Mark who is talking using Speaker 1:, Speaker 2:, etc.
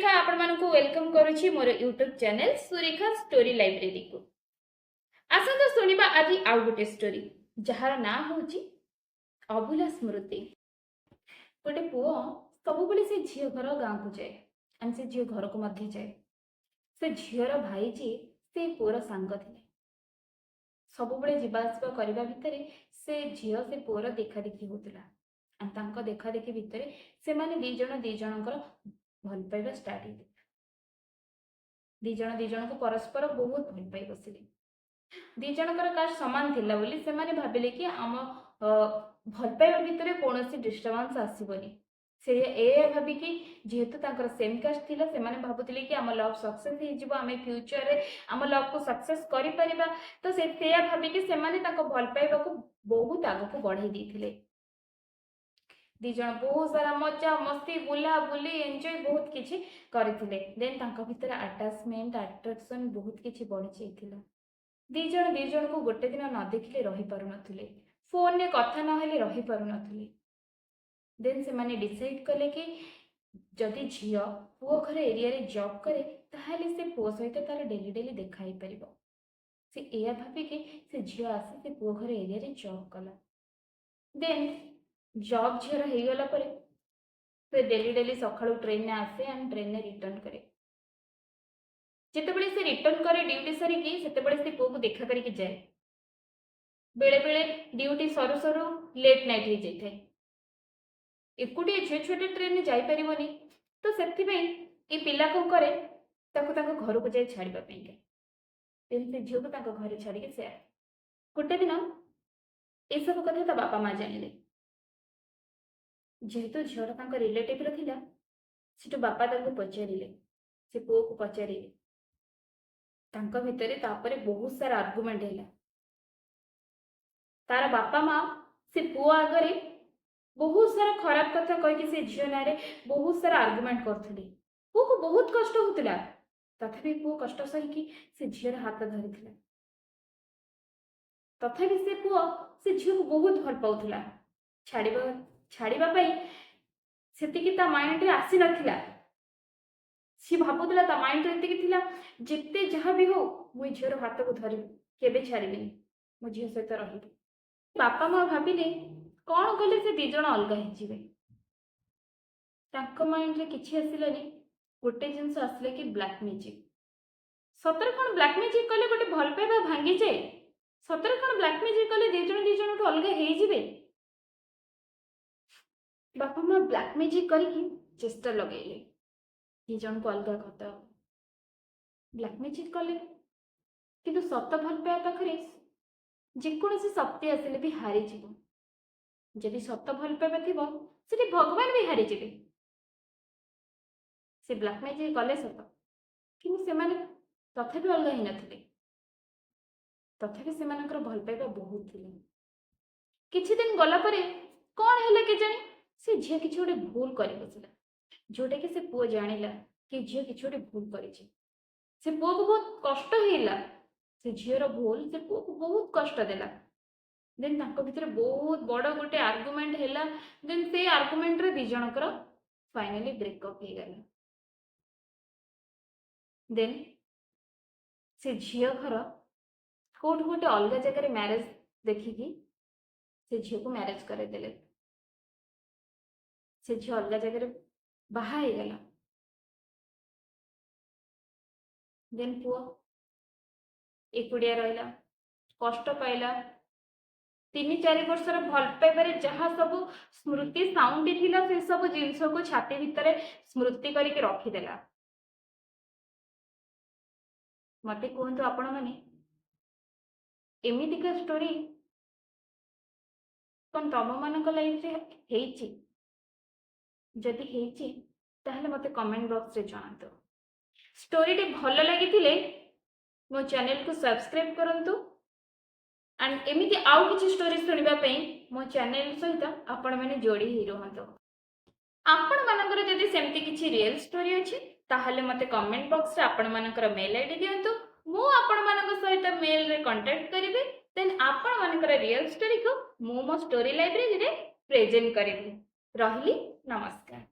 Speaker 1: ସୁରେଖା, ଆପଣମାନଙ୍କୁ welcome କରୁଛି ମୋର ୟୁଟ୍ୟୁବ ଚ୍ୟାନେଲ ସୁରେଖା ଷ୍ଟୋରି ଲାଇବ୍ରେରୀକୁ। ଆସନ୍ତୁ ଶୁଣିବା ଆଜି ଆଉ ଗୋଟେ ଷ୍ଟୋରି, ଯାହାର ନାଁ ହେଉଛି ଅଭୁଲା ସ୍ମୃତି। ଗୋଟେ ପୁଅ ସବୁବେଳେ ସେ ଝିଅ ଘର ଗାଁକୁ ଯାଏ ଆଣ୍ଡ ସେ ଝିଅ ଘରକୁ ମଧ୍ୟ ଯାଏ। ସେ ଝିଅର ଭାଇ ଯିଏ, ସେ ପୁଅର ସାଙ୍ଗ ଥିଲେ। ସବୁବେଳେ ଯିବା ଆସିବା କରିବା ଭିତରେ ସେ ଝିଅ ସେ ପୁଅର ଦେଖା ଦେଖି ହଉଥିଲା ଆଣ୍ଡ ତାଙ୍କ ଦେଖା ଦେଖି ଭିତରେ ସେମାନେ ଦି ଜଣ ଦି ଜଣଙ୍କର ଭଲ ପାଇବା ଷ୍ଟାର୍ଟ ହେଇଥିଲା। ଦି ଜଣ ଦି ଜଣଙ୍କୁ ପରସ୍ପର ବହୁତ ଭଲ ପାଇ ବସିଲେ। ଦି ଜଣଙ୍କର କାଷ୍ଟ ସମାନ ଥିଲା ବୋଲି ସେମାନେ ଭାବିଲେ କି ଆମ ଭଲ ପାଇବା ଭିତରେ କୌଣସି ଡିଷ୍ଟର୍ବାନ୍ସ ଆସିବନି। ସେ ଏଇଆ ଭାବିକି, ଯେହେତୁ ତାଙ୍କର ସେମ୍ କାଷ୍ଟ ଥିଲା, ସେମାନେ ଭାବୁଥିଲେ କି ଆମ ଲଭ୍ ସକ୍ସେସ୍ ହେଇଯିବ, ଆମେ ଫ୍ୟୁଚରରେ ଆମ ଲଭ୍କୁ ସକ୍ସେସ୍ କରିପାରିବା। ତ ସେ ସେଇଆ ଭାବିକି ସେମାନେ ତାଙ୍କ ଭଲ ପାଇବାକୁ ବହୁତ ଆଗକୁ ବଢେଇ ଦେଇଥିଲେ। ଦି ଜଣ ବହୁତ ସାରା ମଜା ମସ୍ତି, ବୁଲା ବୁଲି, ଏନ୍ଜୟ ବହୁତ କିଛି କରିଥିଲେ। ଦେନ୍ ତାଙ୍କ ଭିତରେ ଆଟାଚମେଣ୍ଟ, ଆଟ୍ରାକ୍ସନ୍ ବହୁତ କିଛି ବଢି ଯାଇଥିଲା। ଦି ଜଣ ଦି ଜଣକୁ ଗୋଟେ ଦିନ ନ ଦେଖିଲେ ରହିପାରୁନଥିଲେ, ଫୋନରେ କଥା ନହେଲେ ରହିପାରୁନଥିଲେ। ଦେନ୍ ସେମାନେ ଡିସାଇଡ୍ କଲେ କି ଯଦି ଝିଅ ପୁଅ ଘର ଏରିଆରେ ଜବ୍ କରେ, ତାହେଲେ ସେ ପୁଅ ସହିତ ତାର ଡେଲି ଡେଲି ଦେଖା ହେଇପାରିବ। ସେ ଏଇଆ ଭାବିକି ସେ ଝିଅ ଆସି ସେ ପୁଅ ଘର ଏରିଆରେ ଜବ୍ କଲା। ଦେନ୍ ଜବ୍ ଝିଅର ହେଇଗଲା ପରେ ସେ ଡେଲି ଡେଲି ସକାଳୁ ଟ୍ରେନରେ ଆସେ ଆଣ୍ଡ ଟ୍ରେନରେ ରିଟର୍ନ କରେ। ଯେତେବେଳେ ସେ ରିଟର୍ନ କରେ ଡ୍ୟୁଟି ସାରିକି, ସେତେବେଳେ ସେ ପୁଅକୁ ଦେଖା କରିକି ଯାଏ। ବେଳେ ବେଳେ ଡ୍ୟୁଟି ସରୁ ସରୁ ଲେଟ୍ ନାଇଟ୍ ହେଇଯାଇଥାଏ। ଏକୁଟିଆ ଝିଅ ଛୁଆଟେ ଟ୍ରେନରେ ଯାଇପାରିବନି, ତ ସେଥିପାଇଁ ଏ ପିଲା କଣ କରେ, ତାକୁ ତାଙ୍କ ଘରକୁ ଯାଇ ଛାଡ଼ିବା ପାଇଁକା। ଦେନ୍ ସେ ଝିଅକୁ ତାଙ୍କ ଘରେ ଛାଡ଼ିକି ସେ ଆସେ। ଗୋଟେ ଦିନ ଏସବୁ କଥା ତା ବାପା ମା ଜାଣିଲେ। ଯେହେତୁ ଝିଅଟା ତାଙ୍କ ରିଲେଟିଭର ଥିଲା, ସେଠୁ ବାପା ତାଙ୍କୁ ପଚାରିଲେ, ସେ ପୁଅକୁ ପଚାରିଲେ। ତାଙ୍କ ଭିତରେ ତାପରେ ବହୁତ ସାରା ଆର୍ଗୁମେଣ୍ଟ ହେଲା। ତାର ବାପା ମା ସେ ପୁଅ ଆଗରେ ବହୁତ ସାରା ଖରାପ କଥା କହିକି ସେ ଝିଅ ନାଁରେ ବହୁତ ସାରା ଆର୍ଗୁମେଣ୍ଟ କରୁଥିଲେ। ପୁଅକୁ ବହୁତ କଷ୍ଟ ହଉଥିଲା। ତଥାପି ପୁଅ କଷ୍ଟ ସହିକି ସେ ଝିଅର ହାତ ଧରିଥିଲା। ତଥାପି ସେ ପୁଅ ସେ ଝିଅକୁ ବହୁତ ଭଲ ପାଉଥିଲା। ଛାଡ଼ିବା ଛାଡ଼ିବା ପାଇଁ ସେତିକି ତା ମାଇଣ୍ଡରେ ଆସିନଥିଲା। ସିଏ ଭାବୁଥିଲା, ତା ମାଇଣ୍ଡରେ ଏତିକି ଥିଲା, ଯେତେ ଯାହା ବି ହଉ ମୁଁ ଏ ଝିଅର ହାତକୁ ଧରିବି, କେବେ ଛାଡ଼ିବିନି, ମୋ ଝିଅ ସହିତ ରହିବି। ବାପା ମା ଭାବିଲେ କଣ କଲେ ସେ ଦି ଜଣ ଅଲଗା ହେଇଯିବେ। ତାଙ୍କ ମାଇଣ୍ଡରେ କିଛି ଆସିଲାନି। ଗୋଟେ ଜିନିଷ ଆସିଲା କି ବ୍ଲାକ୍ ମ୍ୟାଜିକ୍। ସତରେ କଣ ବ୍ଲାକ୍ ମ୍ୟାଜିକ୍ କଲେ ଗୋଟେ ଭଲ ପାଇବା ଭାଙ୍ଗିଯାଏ? ସତରେ କଣ ବ୍ଲାକ୍ ମ୍ୟାଜିକ୍ କଲେ ଦି ଜଣ ଦି ଜଣଠୁ ଅଲଗା ହେଇଯିବେ? ବାପା ମା ବ୍ଲାକ୍ ମ୍ୟାଜିକ୍ କରିକି ଚେଷ୍ଟା ଲଗେଇଲେ ଦି ଜଣଙ୍କୁ ଅଲଗା କରିଦେବା। ବ୍ଲାକ୍ ମ୍ୟାଜିକ୍ କଲେ, କିନ୍ତୁ ସତ ଭଲ ପାଇବା ପାଖରେ ଯେକୌଣସି ଶକ୍ତି ଆସିଲେ ବି ହାରିଯିବ। ଯଦି ସତ ଭଲ ପାଇବା ଥିବ, ସେଠି ଭଗବାନ ବି ହାରିଯିବେ। ସେ ବ୍ଲାକ୍ ମ୍ୟାଜିକ୍ କଲେ ସତ, କିନ୍ତୁ ସେମାନେ ତଥାପି ଅଲଗା ହେଇନଥିଲେ। ତଥାପି ସେମାନଙ୍କର ଭଲ ପାଇବା ବହୁତ ଥିଲା। କିଛି ଦିନ ଗଲା ପରେ କଣ ହେଲା କେଜାଣି, ସେ ଝିଅ କିଛି ଗୋଟେ ଭୁଲ କରି ବସିଲା, ଯୋଉଟା କି ସେ ପୁଅ ଜାଣିଲା କି ଝିଅ କିଛି ଗୋଟେ ଭୁଲ କରିଛି। ସେ ପୁଅକୁ ବହୁତ କଷ୍ଟ ହେଲା। ସେ ଝିଅର ଭୁଲ ସେ ପୁଅକୁ ବହୁତ କଷ୍ଟ ଦେଲା। ଦେନ୍ ତାଙ୍କ ଭିତରେ ବହୁତ ବଡ ଗୋଟେ ଆର୍ଗୁମେଣ୍ଟ ହେଲା। ଦେନ୍ ସେଇ ଆର୍ଗୁମେଣ୍ଟରେ ଦି ଜଣଙ୍କର ଫାଇନାଲି ବ୍ରେକଅପ୍ ହେଇଗଲା। ଦେନ୍ ସେ ଝିଅ ଘର କୋଉଠୁ ଗୋଟେ ଅଲଗା ଜାଗାରେ ମ୍ୟାରେଜ ଦେଖିକି ସେ ଝିଅକୁ ମ୍ୟାରେଜ କରେଇଦେଲେ। ସେ ଝିଅ ଅଲଗା ଜାଗାରେ ବାହା ହେଇଗଲା। ଦେନ୍ ପୁଅ ଏକୁଟିଆ ରହିଲା, କଷ୍ଟ ପାଇଲା। 3-4 ବର୍ଷର ଭଲ ପାଇବାରେ ଯାହା ସବୁ ସ୍ମୃତି ସାଉଣ୍ଡି ଥିଲା, ସେ ସବୁ ଜିନିଷକୁ ଛାତି ଭିତରେ ସ୍ମୃତି କରିକି ରଖିଦେଲା। ମତେ କୁହନ୍ତୁ ଆପଣମାନେ, ଏମିତିକା ଷ୍ଟୋରି କଣ ତମ ମାନଙ୍କ ଲାଇଫରେ ହେଇଛି? ଯଦି ହେଇଛି, ତାହେଲେ ମତେ କମେଣ୍ଟ ବକ୍ସରେ ଜଣାନ୍ତୁ। ଷ୍ଟୋରିଟି ଭଲ ଲାଗିଥିଲେ ମୋ ଚ୍ୟାନେଲକୁ ସବସ୍କ୍ରାଇବ କରନ୍ତୁ ଆଣ୍ଡ ଏମିତି ଆଉ କିଛି ଷ୍ଟୋରି ଶୁଣିବା ପାଇଁ ମୋ ଚ୍ୟାନେଲ ସହିତ ଆପଣମାନେ ଯୋଡ଼ି ହେଇ ରୁହନ୍ତୁ। ଆପଣମାନଙ୍କର ଯଦି ସେମିତି କିଛି ରିଏଲ ଷ୍ଟୋରି ଅଛି, ତାହେଲେ ମୋତେ କମେଣ୍ଟ ବକ୍ସରେ ଆପଣମାନଙ୍କର ମେଲ୍ ଆଇଡି ଦିଅନ୍ତୁ। ମୁଁ ଆପଣମାନଙ୍କ ସହିତ ମେଲରେ କଣ୍ଟାକ୍ଟ କରିବି। ଦେନ୍ ଆପଣମାନଙ୍କର ରିଏଲ ଷ୍ଟୋରିକୁ ମୁଁ ମୋ ଷ୍ଟୋରି ଲାଇବ୍ରେରୀରେ ପ୍ରେଜେଣ୍ଟ କରିବି। ରହିଲି, ନମସ୍କାର।